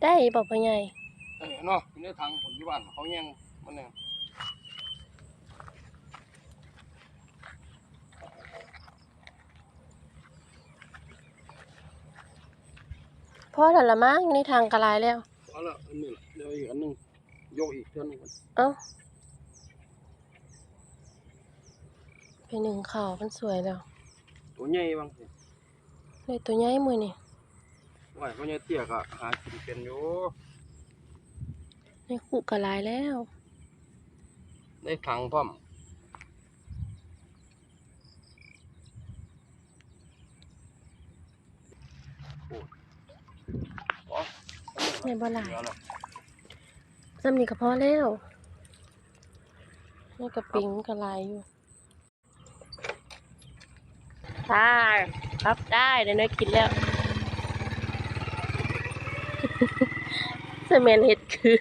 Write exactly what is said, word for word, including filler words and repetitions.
ได้บ่พ่อใหญ่ เออเนาะ อยู่ในถังผมอยู่บ้านเขายังมันเนี่ย พอแล้วละมั้ง ในถังก็หลายแล้ว เอาละอันนี้ละเดี๋ยวอีกอันหนึ่ง ยกอีกเท่านึง เอ้า ไปนึ่งข้าวมันสวยแล้ว ตัวใหญ่บ้างสิ ได้ตัวใหญ่มื้อนี้ ว่าพ่อใหญ่เตี้ยก็หากินเป็นอยู่ ในคุก็หลายแล้ว ในถังพร้อม โอ้ย อ๋อ ได้บ่หลาย เหลือแล้ว ส่ำนี้ก็พอแล้ว ในกะปิมันก็หลายอยู่ ได้ ครับ ได้ ได้เนื้อกินแล้ว ใส่แม่นเฮ็ดคือ